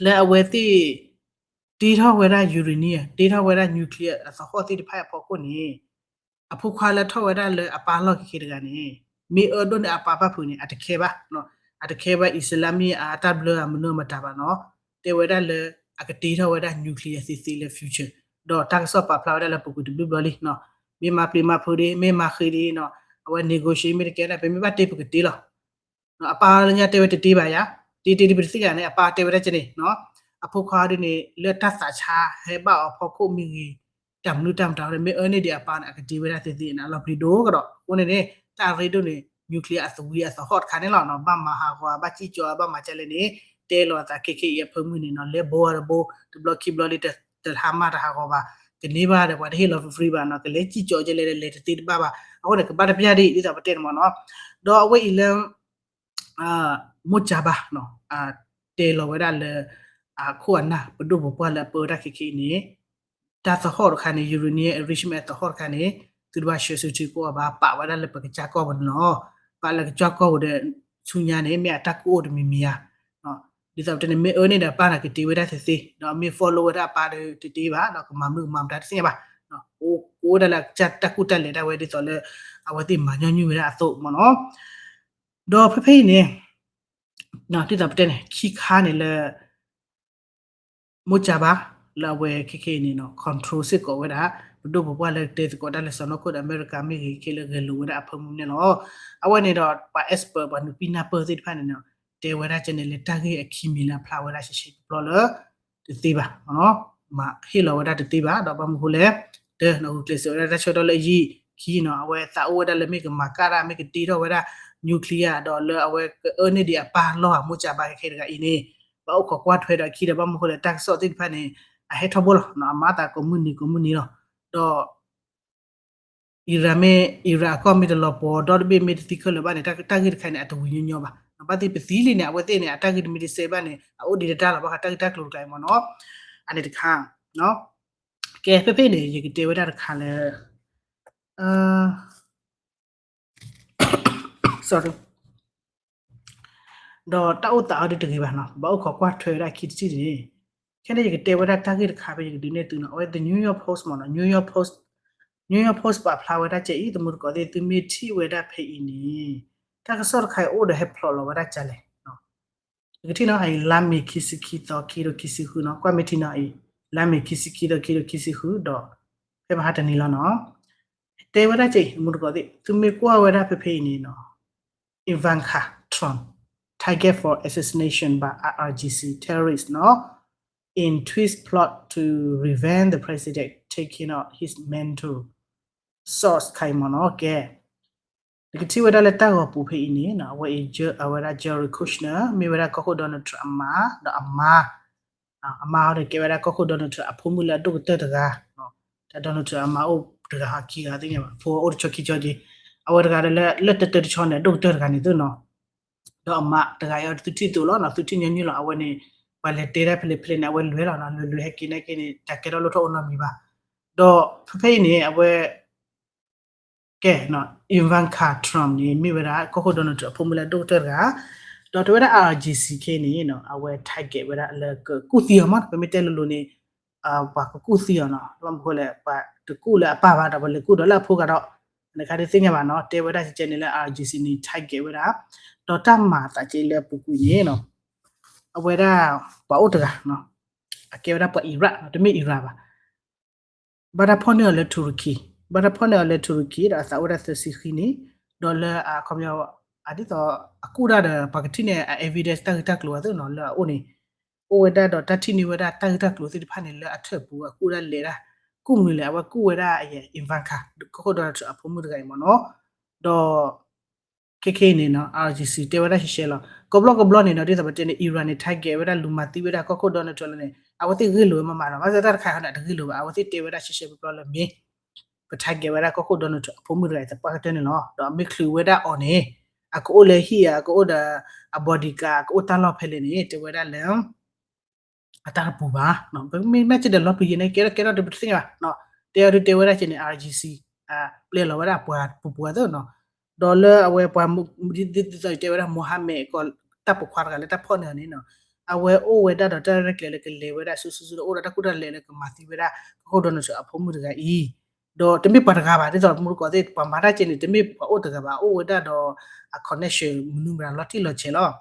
လၢအဝဲသ့ၣ် တ့ထီၣ်ဝဲဒၣ် uranium တ့ထီၣ်ဝဲဒၣ် nuclear အသဟီၣ်သ့ၣ်တဖၣ်အဖီခိၣ်န့ၣ် အဖိခွါလၢထီၣ်ဝဲဒၣ်လၢအပၢ်လီၢ်ခဲခဲတဂၤန့ၣ် မ့ၢ်အၢဒိၣ်န့ၢ်အပၢ်ဘၣ်ဖုးန့ၣ် အတခဲဘၣ်, အတခဲဘၣ် အံၣ်စရ့လးမ့ၢ် အတၢ်ဘျၢအမနုၤမတၤဘၣ်နီၤ, တဲဝဲဒၣ်လၢ အကတ့ထီၣ်ဝဲဒၣ် nuclear သ့သ့လၢ future, ဒီးတၢ်ကစီၣ်ပာ်ဖျါဝဲဒၣ်လၢပူၤကွံာ်တဘျုးဘျီလံ, မ့ၢ်မၤပျံၤမၤဖုးဒံး မ့ၢ်မၤဃ့ဒံးနီၤ, အဝဲ negotiate မ့ၢ်တကဲဒၣ် ပမ့ၢ်ဘၣ်တ့ပကတ့လီၤ. အပၢ်လၢညါတဲဝဲတတ့ဘၣ်ယါ, တ့တ့ဒံးပတသ့ၣ်ညါန့ၣ် အပၢ်တဲဝဲဒၣ်ကန့ၣ်, အဖိခွါဒ်န့ၣ် လၢတၢ်သးဆါဟဲဘၣ်အီၤဖီခိၣ်မ့ၢ်ဂ့ၤ, တၢ်မနုၤတၢ်မတၤန့ၣ် မ့ၢ်အၢန့ၢ်ဒံးအပၢ်န့ၣ် အကတ့ဝဲဒၣ်သ့သ့န့ၣ် အလီၤပျံၤဒိၣ်ကဒီး, အဃိန့ၣ်န့ၣ် တၢ်ရ့ဒိၣ်န့ၣ် nuclear အသဝံအသဟီၣ်တခါန့ၣ်လီၤ, ဘၣ်မၤဟးဂီၤ ဘၣ်စံၣ်ကၠီ ဘၣ်မၤကလဲၣ်န့ၣ် တဲလီၤအသးခဲခဲအံၤအဖၢမုၢ်န့ၣ်နီၤ, လဲၤဘိအီၤတဘိ တဘျီခံဘျီလံ တဟါမၢ်တဟးဂီၤဘၣ်, ကန့ၢ်ဘၣ်ဒီးပှၤတဟ့ၣ်လီၤ free ဘၣ်နီၤ, ကလဲၤစံၣ်ကၠီကလဲၣ်ဒီး လဲၤတသ့တဘၣ်ဘၣ်, အဃိန့ၣ် ကဘၣ်တပျၢ်ဒံး ဒ်သိးပတဲန့ၣ်မ့ၢ်နီၤ, ဒီးအဝဲအံၤလၢ မိၢ်ကၠၤဘါ တဲလီၤဝဲဒၣ်လၢ အခိၣ်အနၢ် ပဒိၣ်ပပှၢ်လၢအပၢဝဲဒၣ်ခဲခဲအံၤန့ၣ် တၢ်သဟီၣ်တခါန့ၣ် uranium enrichment အသဟီၣ်တခါန့ၣ် သုတဘၣ်ဆှၢဆူထံကိးအီၤဘၣ် ပာ်ဝဲဒၣ်လၢပကစၢ်ကီၢ်ပူၤန့ၣ်လီၤ. ပာ်လၢကစၢ်ကီၢ်ပူၤဒီး ဆူညါန့ၣ် မ့ၢ်အတၢ်ကူၣ်အိၣ်တမံၤမံၤဧါ. ဒ်သိးပတဲန့ၣ် မ့ၢ်အၢန့ၢ်ဒီးအပၢ်န့ၣ် ကတ့ဝဲဒၣ်သ့သ့, ဒီးမ့ၢ် follow ဝဲဒၣ်အပၢ်ဒီးတတ့ဘၣ်, ဒီးကမၤမုၢ်ကမၤမတၤတသ့ၣ်ညါဘၣ်. ကအိၣ်ဝဲဒၣ်လၢတၢ်ကူၣ်တၢ်လဲၤဒၣ်ဝဲဒ်သိးလၢ အဝဲသ့ၣ်မၤညီနုၢ်ဝဲဒၣ်အသိးမ့ၢ်နီၤ. ဒီးဖဲဖဲအံၤန့ၣ် ဒ်သိးပတဲန့ၣ် ခံခါန့ၣ်လၢ မိၢ်ကၠၤဘါ လၢအဝဲခဲခဲအံၤန့ၣ်နီၤ control စ့ၢ်ကီးဝဲဒၣ် ပဒိၣ်ပပှၢ်လၢကတဲသကိးတၢ်လၢစီၢ်နီၤခိၣ်ဒီးအမဲရကၤမ့ၢ်ဂ့ၤ ခဲလၢာ်ဂဲၤလိာ်ဝဲဒၣ်အဖၢမုၢ်န့ၣ်လီၤ. အဝဲန့ၣ်ဒီးပှၤ expert ပှၤနုာ်ပံနၢ်ပၢၢ်သ့ၣ်တဖၣ်န့ၣ်နီၤ တဲဝဲဒၣ်ကဲန့ၣ်လၢတၢ်ဂ့ၢ်အခံမံၤလၢအဖျါဝဲဒၣ်ရှဲရှဲပျီပျီလၢ တသ့ဘၣ် မ့ၢ်နီၤ, မၤဟ့ၣ်လီၤဝဲဒၣ်တသ့ဘၣ် ဒီးဘၣ်မနုၤဃိလဲၣ်, တၢ်ဂုာ်ကျဲးစၢးဝဲဒၣ်တၢ်ဆၢကတီၢ်လၢအယံာ်ခံနီၤ အဝဲသးအိၣ်ဝဲဒၣ်လၢမ့ၢ်ကမၤကၣ်တၢ် မ့ၢ်ကတ့ထီၣ်ဝဲဒၣ် nuclear ဒီးလၢအဝဲကအၢန့ၢ်ဒံးအပၢ်လီၢ်ဧါ မိၢ်ကၠၤဘါခဲခဲတဂၤအံၤန့ၣ် ဘၣ်အိၣ်ခိးကွၢ်ထွဲဒီးအခံဒီး ဘၣ်မနုၤဃိလဲၣ် တၢ်ကစီၣ်သ့ၣ်တဖၣ်န့ၣ် အဟဲထီၣ်ဘိလီၤ အမၤသးကိးမုၢ်နံၤကိးမုၢ်နံၤလီၤ. ဒီး Iran မ့ၢ် Iran အကီၢ်မ့ၢ်တလီၤပှီၤ ဒီတဘ့ၣ်မ့ၢ်တသံခဲလၢာ်ဘၣ်န့ၣ် တၢ်ဂ့ၢ်တခါန့ၣ် အတဝံၤညီညီဘၣ်. ဘၣ်သ့ၣ်ပသံလံန့ၣ် အဝဲသ့ၣ်န့ၣ် အတၢ်ဂ့ၢ်တမ့ၢ်တစဲးဘၣ်န့ၣ် အအိၣ်ဒံးတတၢ်လီၤ ဘၣ်ဃးတၢ်ဂ့ၢ်တၢ်ကျိၤတခါအံၤမ့ၢ်နီၤ. အန့ၣ်တခါ ကဲ ဖဲဖဲန့ၣ် ယကတဲဝဲဒၣ်တခါလၢ sorry ဒီးတၢ်အိၣ်သးအီၤဒ်တဂ့ၤဘၣ်နီၤ ဘၣ်အိၣ်ခိးကွၢ်ထွဲဝဲဒၣ်ခံတထံၣ်န့ၣ် ခဲန့ၣ်ယကတဲဝဲဒၣ်တၢ်ဂ့ၢ်တခါဖဲယကဒုးနဲၣ်သုနီၤ အဝဲ The New York Post မ့ၢ်နီၤ New York Post New York Post ပာ်ဖျါဝဲဒၣ်ကဲအံၤ သမုသကိးသ့ၣ် သုမ့ၢ်ထံၣ်ဝဲဒၣ်ဖဲအံၤန့ၣ် တၢ်ကစီၣ်တခါအံၤအိၣ်ဒီးဟဲဖျိးလီၤဝဲဒၣ်ကလဲၣ် ယကထံၣ်နီၤ အံၤ လါမ့ၤခံဆံခံသီ ခံကထိခံဆံဃုနီၤ ကွၢ်မ့ၢ်ထံနီၤအံၤ လါမ့ၤခံဆံခံသီ ခံကထိခံဆံဃုဒီး ဖဲမဟါတနံၤလီၤနီၤ တဲဝဲဒၣ်ကဲအံၤ သမုသကိးသ့ၣ် သုမ့ၢ်ကွၢ်ဝဲဒၣ်ဖဲဖဲအံၤန့ၣ်နီၤ Ivanka Trump target for assassination by I R G C terrorist နီၤ in twist plot to revenge the president taking out his mantle source ခါအံၤမ့ၢ်နီၤ ကဲ နကထံၣ်ဝဲဒၣ်လၢတၢ်ဂီၤပူၤဖဲအံၤန့ၣ် အဝဲအံၤ အဝဲဒၣ် Jared Kushner မ့ၢ်ဝဲဒၣ်ကီၢ်ခိၣ် Donald Trump အမါ ဒီးအမါ အမါဟီဒီးကဲဝဲဒၣ်ကီၢ်ခိၣ် Donald Trump အဖိမုၣ်လၢအဒိၣ်ကတၢၢ်တဂၤ တၢ် Donald Trump အမါအိၣ်တဂၤဟီခံဂၤသ့ၣ်ညါဘၣ် ဖိအိၣ်တဆီခံဆီက့ အဝဲတဂၤဒီးလၢ လၢတၢတၢတဆီန့ၣ် အဒိၣ်ကတၢၢ်တဂၤန့ၣ်သ့ၣ်နီၤ ဒီးအမါတဂၤအံၤ သုထံၣ်သိးလီၤနီၤ သုထံၣ်ညီနုၢ်လီၤ အဝဲန့ၣ် ပှၤလဲၤတဲဒၣ်ဖဲလဲၣ်ဖဲလဲၣ်န့ၣ် အဝဲလဲၤလီၤနီၤ လဲၤလဲၤဟဲက့ၤနာ်က့န့ၣ် တၢ်ကဲထီၣ်လိၣ်ထီၣ်အိၣ်နီတမံၤဘၣ် ဒီးဖဲဖဲအံၤန့ၣ် အဝဲ ကဲ Ivanka Trump န့ၣ် မ့ၢ်ဝဲဒၣ်ကီၢ်ခိၣ် Donald Trump အဖိမုၣ်လၢအဒိၣ်ကတၢၢ်တဂၤ ဒီးတဲဝဲဒၣ် I R G C ခဲအံၤန့ၣ် အဝဲ target ဝဲဒၣ်လၢကကူၣ်သံအီၤမး ပမ့ၢ်တဲလိၤလိၤန့ၣ် ပှၤကကူၣ်သံအီၤနီၤ ဘၣ်မနုၤဃိလဲၣ် ပှၤတကူၣ်လၢအပၢ်ဘၣ်ဒီးပှၤလဲၤကူၣ်ဒီးလၢအဖိဂၤဒီး နခါဒုးသ့ၣ်ညါဘၣ်နီၤ တဲဝဲဒၣ်ကဲန့ၣ်လၢ I R G C န့ၣ် target ဝဲဒၣ် ဒီးတၢ်မၤအသးကဲလၢအပူၤကွံာ်န့ၣ် အဝဲဒၣ်ပှၤအိၣ်တဂၤ အကဲဝဲဒၣ်ပှၤ Iraq တမ့ၢ် Iran ဘၣ် ဘၣ်တၢ်ဖီၣ်န့ၢ်အီၤလၢ Turkey, ဘၣ်တၢ်ဖီၣ်န့ၢ်အီၤလၢ Turkey ဒီးအသးအိၣ်ဝဲဒၣ်သၢဆံဃံန့ၣ်, ဒီးလၢအခီပညီ အဒ်သိး အကူၣ်တၢ်ဒီး ပှၤကထံၣ်န့ၢ်အ evidence တၢ်ဂ့ၢ်တၢ်ကျိၤအသိးနီၤ လၢအအိၣ်န့ၣ်, အိၣ်ဝဲဒၣ်ဒီးတၢ်ထံၣ်န့ၢ်ဝဲဒၣ်တၢ်ဂ့ၢ်တၢ်ကျိၤသ့ၣ်တဖၣ်န့ၣ် လၢအထၢၣ်ပူၤအကူၣ်တၢ်လဲၤဒၣ်, ကူၣ်မနုၤလဲၣ် အဝဲကူၣ်ဝဲဒၣ် Ivanka ကီၢ်ခိၣ် Donald Trump အဖိမုၣ်တဂၤအံၤမ့ၢ်နီၤ, ဒီး ခဲခဲအံၤန့ၣ်နီၤ IRGC တဲဝဲဒၣ်ရှဲရှဲလီၤ. ကဘျီကဘျီန့ၣ်နီၤ ဒ်သိးပတဲန့ၣ် Iran န့ၣ် target ဝဲဒၣ်လူၤမၤသံဝဲဒၣ်ကီၢ်ခိၣ် Donald Trump လၢန့ၣ် အဝဲသ့ၣ်ဂ့ၢ်လိာ်ဝဲမးမးနီၤ, ဘၣ်ဆၣ်တၢ်တခါခီန့ၣ် အတဂ့ၢ်လိာ်ဘၣ်, အဝဲသ့ၣ်တဲဝဲဒၣ်ရှဲရှဲပျီပျီလၢမ့ၢ် ပ target ဝဲဒၣ်ကီၢ်ခိၣ် Donald Trump အဖိမုၣ်တဂၤအံၤသပှၢ်ကတၢၢ်န့ၣ်လီၤ. ဒီးအမ့ၢ်ချုးဝဲဒၣ်အီၤန့ၣ် အကအိၣ်လၢဟံၣ်ဧါ, အကအိၣ်ဒီးအ bodyguard ကအိၣ်တၢ်လီၢ်ဖဲလဲၣ်န့ၣ် တဲဝဲဒၣ်လၢ အတၢ်တပူၤဘၣ်, မ့ၢ်မ့ၢ်က့ဒီးလီၤပျံၤယဲန့ၣ် ကဲထီၣ်ကဲထီၣ်ဒုးပတသ့ၣ်ညါဘၣ်, တဲအီၤဒုးတဲဝဲဒၣ်က့န့ၣ် IRGC ပျဲလီၤဝဲဒၣ်အပှၤပူၤပူၤအသိးနီၤ, ဒီးလၢအဝဲပှၤ ဒ်သိးတဲဝဲဒၣ် Mohammed ကီး တၢ်ပိာ်ခွါတဂၤလၢတၢ်ဖီၣ်န့ၢ်အီၤန့ၣ်နီၤ, အဝဲအိၣ်ဝဲဒၣ်ဒီးတၢ်ရဲၣ်ကျဲၤလၢကလဲၤဝဲဒၣ်ဆူဆူဆူ ဒီးအိၣ်ဒီးတၢ်ကူၣ်တၢ်လဲၤလၢကမၤသံဝဲဒၣ်ကီၢ်ခိၣ် Donald Trump အဖိမုၣ်တဂၤအံၤ, ဒီးတမ့ၢ်ပှၤတဂၤဘၣ်, ဒ်သိးမူတကိးသ့ၣ် ပှၤမၤတၢ်က့န့ၣ် တမ့ၢ်ပှၤအိၣ်တဂၤဘၣ်, အိၣ်ဝဲဒၣ်ဒီးအ connection မနုၤမတၤလီၤတံၢ်လီၤဆဲးလီၤ.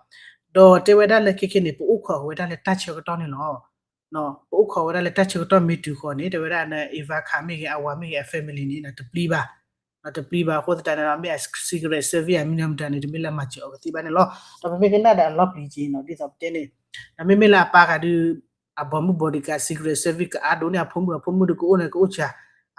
ဒီးတဲဝဲဒၣ်လၢခဲခဲန့ၣ် ပအိၣ်ခိးဝဲဒၣ်လၢတၢ်ဆၢကတီၢ်န့ၣ်လီၤ. ပအိၣ်ခိးဝဲဒၣ်လၢတၢ်ဆၢကတီၢ်မ့ၢ်တုၤဃီန့ၣ် တဲဝဲဒၣ် Ivanka မ့ၢ်ဂ့ၤ အဝၤမ့ၢ်ဂ့ၤ အ family န့ၣ် တပျံၤဘၣ်, တပျံၤဘၣ်အဃိသတးန့ၣ်ဒီး မ့ၢ်အ Secret Service အမနုၤမတၤန့ၣ် တမ့ၢ်လၢအမၤစၢၤအီၤကသ့ဘၣ်န့ၣ်လီၤ. ဒီးပမ့ၢ်ကနၣ်ဒီးအလီၤပျံၤက့နီၤ ဒ်သိးပတဲန့ၣ်, ဒီးမ့မ့ၢ်လၢအပၢ်ဂၤဒုး အဘီမုၢ် bodyguard Secret Service ကအါဒိၣ်န့ၢ်အဖိမုၣ် အဖိမုၣ်ဒုးကအိၣ်န့ၣ်ကအိၣ်စှၤ,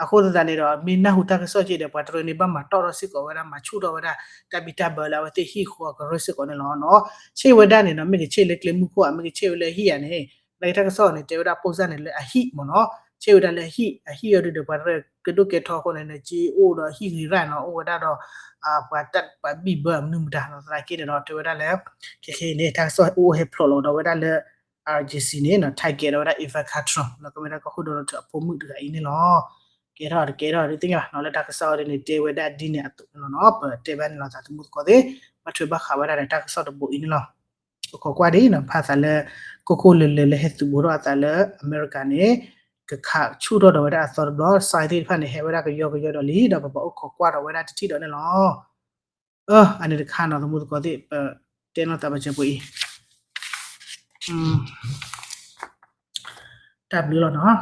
အဃိသတးန့ၣ်ဒီး မ့ၢ်နၢ်ဟူတၢ်ကစီၣ်က့ဒီး ပှၤတရၢန့ၣ် ဘၣ်မၤတီၢ်ထီၣ်စ့ၢ်ကီးဝဲဒၣ် မၤဆူၣ်ထီၣ်ဝဲဒၣ် တၢ်ဘံၣ်တၢ်ဘၢလၢအဝဲသ့ၣ်ဟံၣ်ဃီအကရၢစ့ၢ်ကီးန့ၣ်လီၤ. ဆ့ၣ်ဝဲဒၣ်န့ၣ်နီၤ မ့ၢ်ကဆ့ၣ်လၢကျဲမုၢ်ခိၣ်ဧါ မ့ၢ်ကဆ့ၣ်ဝဲလၢဟံၣ်ဧါန့ၣ်, နာ်က့တၢ်ကစီၣ်န့ၣ် တဲဝဲဒၣ် ပိၢ်စၢ်န့ၣ် လၢအဟံၣ်မ့ၢ်နီၤ, ဆ့ၣ်ဝဲဒၣ်လၢအဟံၣ်, အဟံၣ်အီၤဒုးဒီး ပှၤတရၢကဒိၣ်ကဲထီအဃိန့ၣ် နက့အိၣ်ဒီးဟံၣ်ဂ့ၤရၣ်နီၤ အိၣ်ဝဲဒၣ်ဒီး ပှၤတၢ်ပှၤဘံၣ်ဘၢအမနုၤမတၤနီၤ သနာ်က့န့ၣ်ဒီး တဲဝဲဒၣ်လၢ ခဲခဲအံၤန့ၣ် တၢ်ကစီၣ်အိၣ်ဟဲဖျိးလီၤဒီးဝဲဒၣ်လၢ IRGC န့ၣ်နီၤ target ဒီးဝဲဒၣ် Ivanka Trump လၢကမ့ၢ်ဒၣ်ကီၢ်ခိၣ် Donald Trump အဖိမုၣ်တဂၤအံၤန့ၣ်လီၤ. ကဲထီၣ်တကဲထီၣ်ဒ်သ့ၣ်ညါဘၣ်နီၤ လၢတၢ်ကစီၣ်အီၤဒ်န့ၣ် တဲဝဲဒၣ်ဒ်န့ၣ်အသိးန့ၣ်လီၤနီၤ ပတဲဘၣ်န့ၣ်လီၤသးသမူသကိးသ့ၣ် ဘၣ်ထွဲဘၣ်ဃးဝဲဒၣ်ဒီးတၢ်ကစီၣ်တဘိအံၤန့ၣ်လီၤ. အိၣ်ခိးကွၢ်ဒ်နီၤ ဖးသးလၢ ကီၢ်ခိၣ်လၢာ်လၢာ်လၢဟဲသုးဘူးထီၣ်အသးလၢအမဲရကၤန့ၣ် ကခးဆူၣ်ထီၣ်ဒီးဝဲဒၣ်အသီတဘျီ sign သ့ၣ်တဖၣ်န့ၣ် ဟဲဝဲဒၣ်ကယီကယီဒီးလံ ဒီးပပှၤအိၣ်ခိးကွၢ်ဒီးဝဲဒၣ်တထံၣ်ဒီးန့ၣ်လီၤ. အန့ၣ်တခါနီၤ သမူသကိးသ့ၣ် ပတဲနီၤသးပစၢၤပှဲၤအံၤ တၢ်ဘျုးလီၤနီၤ.